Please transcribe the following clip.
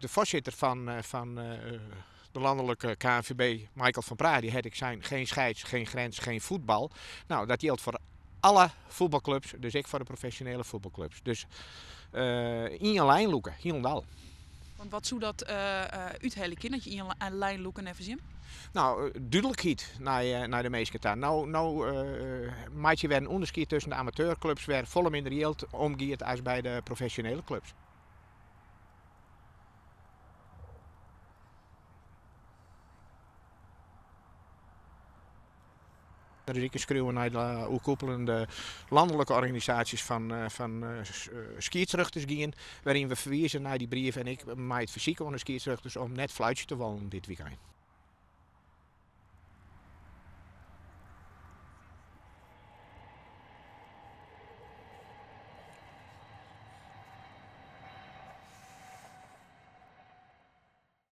De foarsitter fan de lanlike KNVB, Michael van Praag, dy hat ek sein: geen scheids, geen grens, geen voetbal. No, dat jildt foar alle fuotbalklups, dus ek foar de profesjonele fuotbalklups. Dus ien lijn lûke, hielendal. Want wat soe dat úthelje kinne, dat je ien lijn lûke neffens jim? No, dúdlikheid nei de minsken ta. No meitsje wer in ûnderskied tusken de amateurklups, wêr folle minder jild omgiet as by de profesjonele klups. Der is ek in skriuwen nei de oerkoepelende lanlike organisaasjes fan skiedsrjochters gien, wêryn we ferwize nei dy brief en ek mei it fersyk oan de skiedsrjochters om net fluitsje te wollen dit wykein.